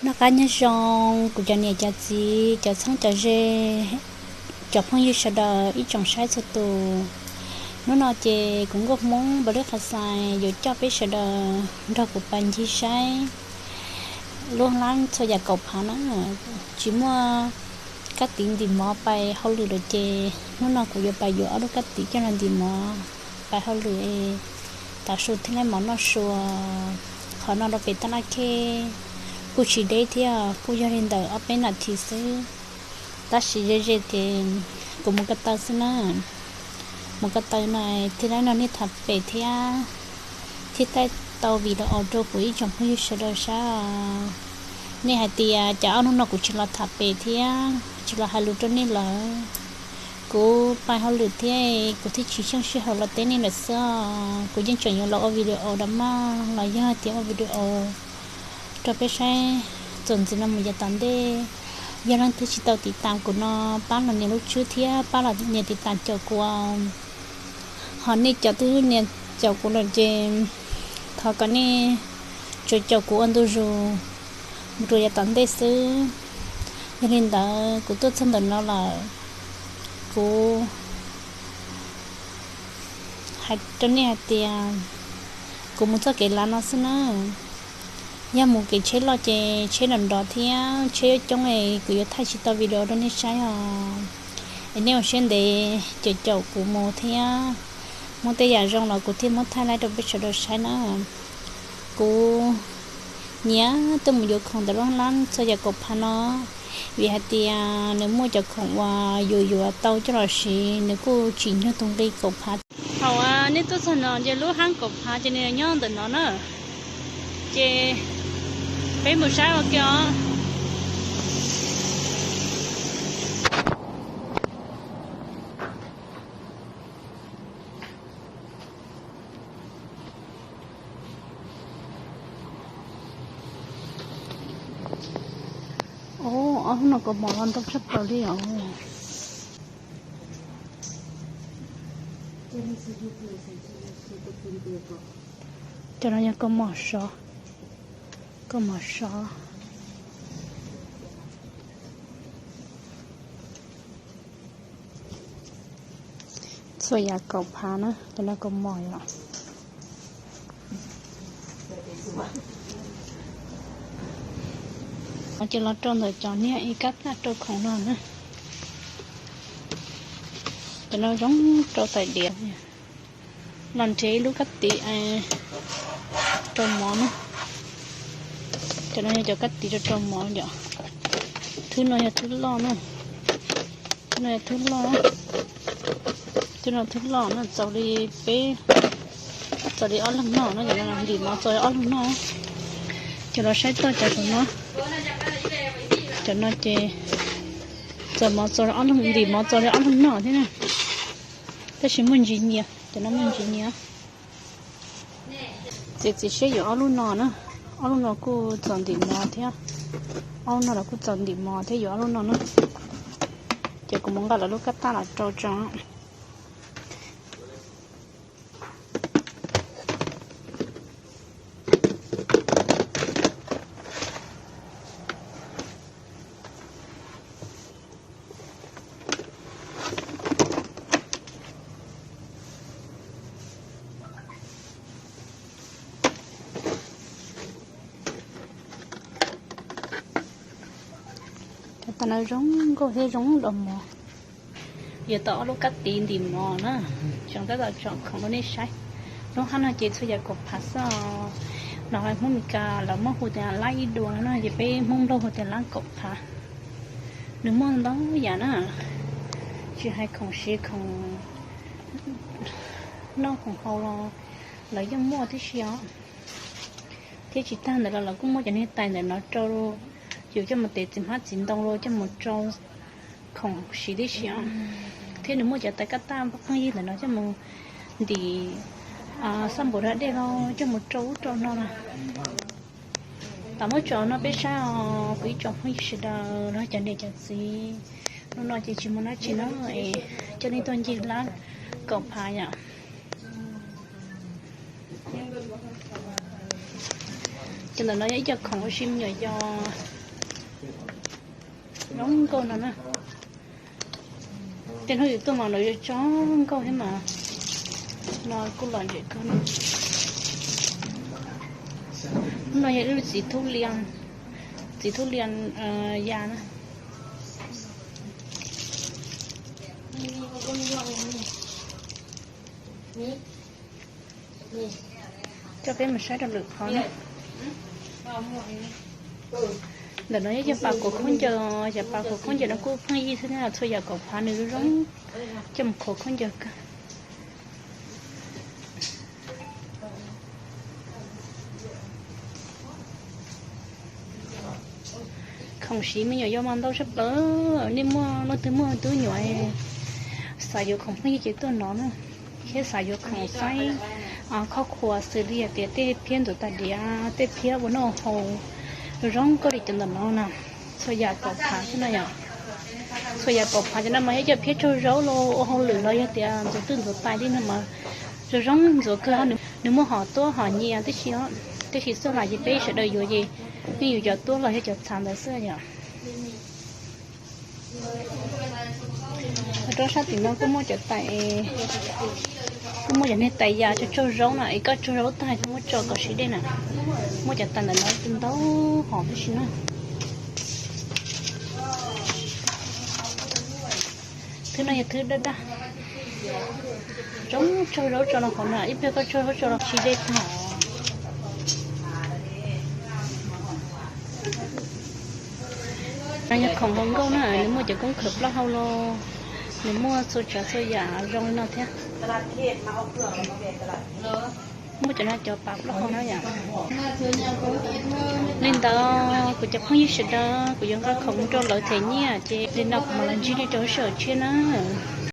Noj qab nyob zoo kuv cov niam cov txiv, cov txheeb cov ze, cov phooj ywg sawv daws ib tsoom saib txhua tus. Hnub no ces kuv Nkauj Hmoob Npaus Lwj Qhas Xais yuav coj peb sawv daws nrog kuv pais ncig saib lub hlab txhua yam kaum phav na. Tsis muaj kab tiv ntim mov pais hauj lwm lawm ces hnub no kuv yuav pais yuav ob lub kab tiv coj los ntim mov pais hauj lwm, tav su thiaj li mov noj sua. Qhov no rau pem tab laj khej kuj tsis deb thiab, kuj yog li ntawm ob peb nas this xwb. Tab sis ze ze ces kuv mus ko taw xwb na. Mus ko taw no thiaj li nrog nej tham pem thiab, thiaj thaij tau video rau kuv ib tsoom phooj ywg sawv daws saib os. Nej hais tias cas ob hnub no kuv tsis los tham pem thiab tsis los hais lus rau nej lawm. Kuv pais hauj lwm thiab kuv thiaj tsis xyeej sij hawm los teb nej lawm xwb os. Kuv yeej tseem yuav los ua video dag maj los yog tias ua video rau peb saib txuas ntxiv no mus yav tom ntej. Yog leej twg tsis tau tiv tas kuv no, pab los nias lub tswb thiab pab los nias tiv tas caum kuv. Ho nej cov twb nias caum kuv lawm ces thov kom nej tsuas caum kuv ua ntu zus mus rau yav tom ntej xwb. Yog li ntawd kuv tuaj txog ntawm no lawm, kuv hais rau nej hais tias kuv mus txoj kev lav no xwb na. Yog mus kev tsheb loj ces tsheb nrov nrov thiab tsheb yuav coob es kuv yuav thaij tsis tau video rau nej saib os. Es nej ua siab ntev caum caum kuv mus thiab, muaj tej yam zoo los kuv thiaj muab thaij laib rau peb sawv daws saib na. Kuv nyiam tuaj mus yuav khoom ntawm lub hlab txhua yam kaum phav no, vim hais tias nws muaj cov khoom uas yuav yuav tau coj los siv nws kuj tsim nyog tus nqi kaum phav. Thaum nej tuaj txog no ces lub hlab kaum phav ces nws nyob ntawm no na. Ces peb mus saib ua ke os. Ob hnub no kaus mom los ntau tshaj plaws li os. Cov no yog kaus mom sov, kaus mom sov. Txhua yam kaum phav na, cov no kaus mom yom. Ces los rau ntawm cov niag ib kab tag rau khoom no na. Cov no zoo rau tais diav. Los nrhiav ib lub kab tiv rau mov na. Cov no yog cov kab tiv rau rau mov yom. Thwb no yog thwb loj na. Thwb no yog thwb loj, thwb no thwb loj na, txaus li peb, txaus li ob leeg noj na. Cov no ntim mov txaus li ob leeg noj. Cov los saib toj cov no, cov no ces txaus mov txaus li ob leeg, ntim mov txaus li ob leeg noj thiab na. Tab sis muaj ntsis nyias, cov no muaj ntsis nyias. Txiav txim siab yuav ob lub no na, ob lub no kuj txaus ntim mov thiab, ob lub no los kuj txaus ntim mov thiab, yuav ob lub no na. Ces kuv mus nqa lawv lub kab tab los rau tso. Cov tas no zoo nkauj thiab zoo dos mov. Yuav tau ob lub kab tiv ntim mov na, tseem tab tom tsom khoom rau nej saib. Lub hab no ces txhua yam kaum phav xwb. Los hais Hmoob Meskas lawv muab hu tias lab ib dua no na, ces peb Hmoob Nplog hu tias lab kaum phav. Nws muaj ntau yam na, tsis hais khoom siav khoom noj khoom haus los lawv yeej muaj tib si os. Thiab tsis tag ntawd los lawv kuj muaj cov niag tais ntawm no rau, yus coj mus tev txiv hmab txiv ntoo los coj mus rau khoom siv tib si os. Thiab nws muaj cov tais kab taj pheej yig ntawm no coj mus ntim xab npum da dej los coj mus rau ub rau no na. Tam muab tso no peb saib os kuv ib tsoom phooj ywg sawv daws los cov niam cov txiv. Hnub no ces tsis muaj dab tsi no es coj nej tuaj ncig lab kaum phav yom. Ntawm no yog ib co khoom ua si me nyuam yau zoo nkauj no na. Tej hnub yus tuaj mas lawv yuav tso nkauj thiab mas, no kuj lom zem kawg no. Lub no yog ib lub txiv thub lias, txiv thub lias ya na. Coj peb mus saib rau lwm qhov na. Ntawm no yog cov pas khuam khaub ncaws, cov pas khuam khaub ncaws no kuj pheej yig xwb thiab, txhua yam kaum phav nws zoo zoo, coj mus khuam khaub ncaws kawg. Khoom siv me nyuam yaus mas ntau tshaj plaws, nej muaj leej twg muaj tub nyuam xav yuav khoom pheej yig ces tuaj no na, thiab xav yuav khoom saib khob khuas xws li hais tias tej phiab ntxuav tais diav, tej phiab ua noj haus, zoo zoo nkauj li cov ntawm no na. Txhua yam kaum phav xwb no yom. Txhua yam kaum phav cov no mas yog cov phiab tsaug zaub los ua hauj lwm los yog tias ntxuav twj ntxuav tais li no mas zoo zoo ntxuav kawg. Nws muaj hom tuab hom nyias tib si, tiam sis txoj hlais ces peb sawv daws yuav ces yeej yuav cov tuab los yog cov txhav ntawd xwb yom. Rau sab tim no kuj muaj cov tais, kuj muaj cov niag tais yam tsaug tsaug zaub na, es koj tsaug zaub tag koj muab tso kom siv dej na. Muaj cov tais ntawm no ntau hom tib si na. Thwb no yog thwb daj daj, zoo tsaug zaub tso los hauv na, ib pliag koj tsaug zaub tso los siv dej tag. No yog khoom hluas nkauj na, nws muaj cov koob khawm plaub hau los, nws muaj txhua tsav txhua yam zoo li no thiab. Muaj cov no cov pas plaub hau na yom. Li ntawd kuv cov phooj ywg sawv daws, kuv yuav nqa khoom mus rau lawv them nyiaj ces li no kuv mam los ntsib nej rau lub sij hawm tshiab na.